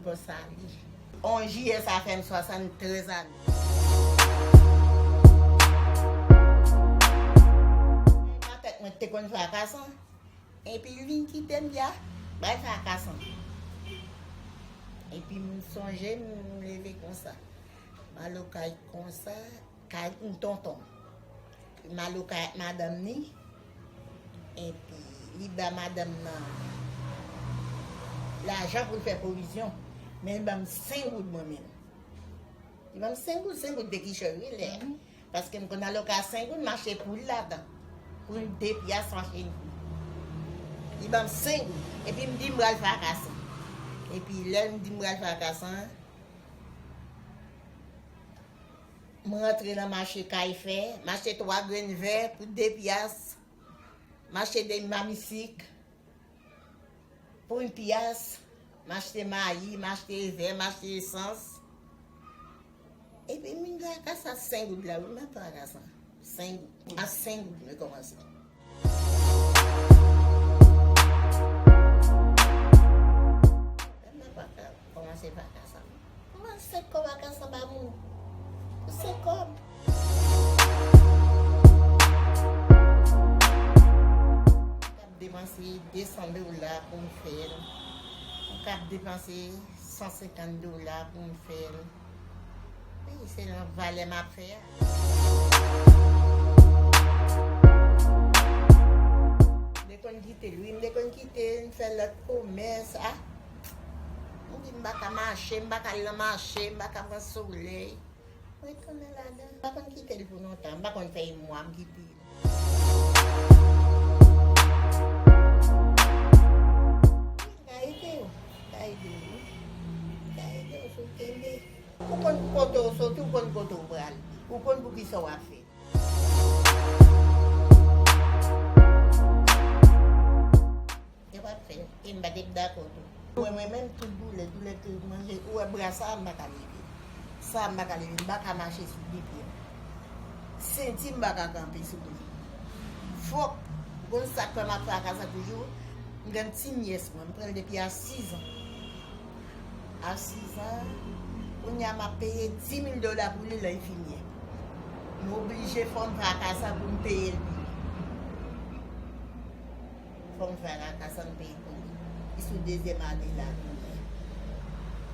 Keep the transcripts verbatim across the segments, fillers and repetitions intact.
Yo sali. Onz jiyè sa fè m swasanntrèz ane. Nan tèt mwen te konn frakasan. Epi l vin kite m ya, bay frakasan. Epi m sonje m leve konsa. M al okay konsa, kay yon tonton. M al okay ak madanm ni. Epi li ba madanm nan lajan pou l fè pwovizyon. Men li ban m senk goud mwen menm. Li ban m senk goud, senk goud te kichòy wi lè. Paske m konn al okay a senk goud, m achte poul ladan. Poul de pyas, m achte yon poul. Li ban m senk goud. Epi m di m pral frakasan. Epi lè m di m pral frakasan, m rantre nan mache Kay Fè, m achte twa grenn vè pou de pyas, m achte de mamisik pou yon pyas, m achte mayi, m achte vè, m achte esans. Epi m vin frakasan senk goud la, wi, m pa frakasan. Senk goud. A senk goud mwen kòmanse. Mwen pa ka kòmanse frakasan. Mwen senk kòb ak ansanm a moun. Pou senk kòb. M kab depanse de san dola pou m fè l. M kab depanse san senkant dola pou m fè l. Wi, se nan valè m ap fè a. M te konn kite l, wi, m te konn kite l, m fè lòt komès, a. M di m pa ka mache, m pa ka al nan mache, m pa ka pran solèy. Retounen ladan. M pa konn kite l pou lontan, m pa konn fè yon mwa m kite l. Wi, l ka ede w, l ka ede w, wi. L ka ede w si w kenbe. Ou konn kote w soti, ou konn kote w prale. Ou konn poukisa w ap fè. Yo p ap fè l. E m pa t ap dakò tou. Mwen, mwen menm, tout doulè, doulè ke manje, ou wè bra sa a, m pa ka leve. Sa a, m pa ka leve. M pa ka mache sou de pye m. Senti m pa ka kanpe sou li. Fòk, ou konn sa k fè m ap fè frakasan toujou? M gen ti nyès mwen, m pran l depi a sis an. A sis an, kounye a m ap peye dis mil dola pou li lè enfimyè. M oblije fè yon frakasan pou m peye l pou li. Fò m fè frakasan m peye pou li. Li sou dezyèm ane l la kounye a.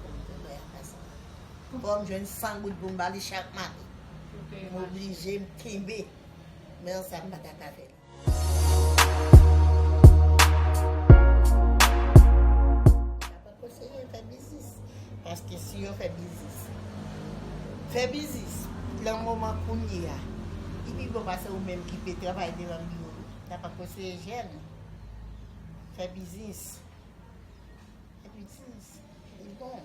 Fò m fè frakasan. Fò m jwenn san goud pou m ba li chak maten. M oblije m kenbe. Men sa m pa ta ka fè. M pa konseye fè biznis. Paske si yo fè biznis, fè biznis nan moman kounye a, li pi bon pase ou menm ki pe travay devan biwo. M ta pa konseye jèn fè biznis. Fè biznis, li bon.